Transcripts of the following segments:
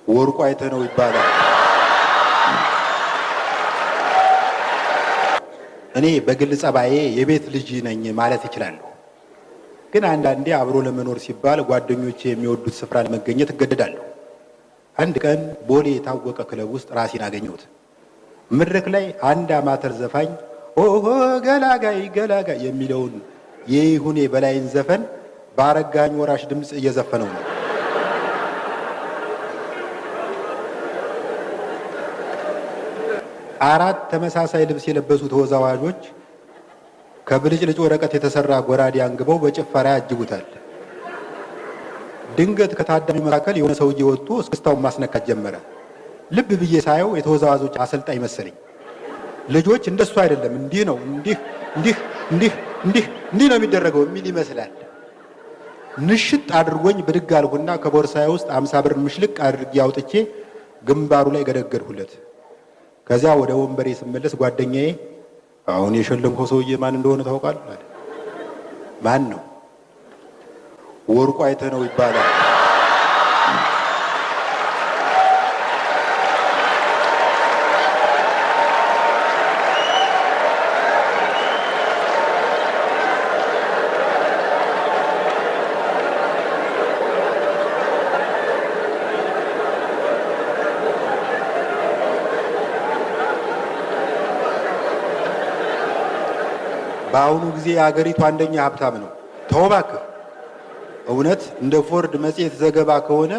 ወርቁ አይተነው ይባላል። እኔ በግል ጸባዬ የቤት ልጅ ነኝ ማለት እችላለሁ። ግን አንዳንዴ አብሮ ለመኖር ሲባል ጓደኞቼ የሚወዱት ስፍራ ለመገኘት እገደዳለሁ። አንድ ቀን ቦሌ የታወቀ ክለብ ውስጥ ራሴን አገኘሁት። መድረክ ላይ አንድ አማተር ዘፋኝ ኦሆ ገላጋይ ገላጋይ የሚለውን የይሁኔ በላይን ዘፈን በአረጋኝ ወራሽ ድምፅ እየዘፈነው ነው። አራት ተመሳሳይ ልብስ የለበሱ ተወዛዋዦች ከብልጭልጭ ወረቀት የተሰራ ጎራዴ አንግበው በጭፈራ ያጅቡታል። ድንገት ከታዳሚው መካከል የሆነ ሰውዬ ወጥቶ እስክስታውን ማስነካት ጀመረ። ልብ ብዬ ሳየው የተወዛዋዦች አሰልጣኝ መሰለኝ። ልጆች እንደሱ አይደለም፣ እንዲህ ነው፣ እንዲህ እንዲህ እንዲህ እንዲህ እንዲህ ነው የሚደረገው የሚል ይመስላል። ንሽጥ አድርጎኝ ብድግ አልኩና ከቦርሳዬ ውስጥ 50 ብር ምሽልቅ አድርጌ አውጥቼ ግንባሩ ላይ ገደገድሁለት። ከዚያ ወደ ወንበሬ ስመለስ ጓደኛዬ አሁን የሸለምከው ሰውዬ ማን እንደሆነ ታውቃለህ? አለ። ማን ነው? ወርቁ አይተነው ይባላል። በአሁኑ ጊዜ የአገሪቱ አንደኛ ሀብታም ነው። ተው እባክህ። እውነት እንደ ፎርድ መጽሔት ዘገባ ከሆነ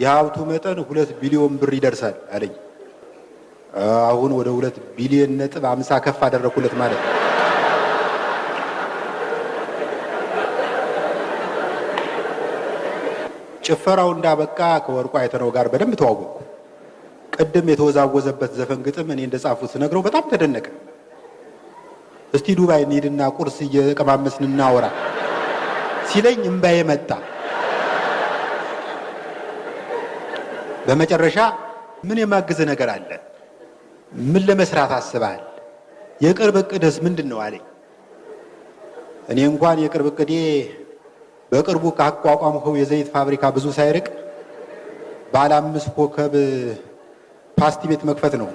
የሀብቱ መጠን 2 ቢሊዮን ብር ይደርሳል አለኝ። አሁን ወደ 2.50 ቢሊዮን ከፍ አደረኩለት ማለት ነው። ጭፈራው እንዳበቃ ከወርቁ አይተነው ጋር በደንብ ተዋወቅኩ። ቅድም የተወዛወዘበት ዘፈን ግጥም እኔ እንደጻፉት ስነግረው በጣም ተደነቀ። እስቲ ዱባይ እንሂድና ቁርስ እየቀማመስን እናወራ ሲለኝ እምባዬ መጣ። በመጨረሻ ምን የማግዝ ነገር አለ? ምን ለመስራት አስበሃል? የቅርብ እቅድስ ምንድን ነው አለኝ። እኔ እንኳን የቅርብ እቅዴ በቅርቡ ካቋቋምኸው የዘይት ፋብሪካ ብዙ ሳይርቅ ባለ 5 ኮከብ ፓስቲ ቤት መክፈት ነው።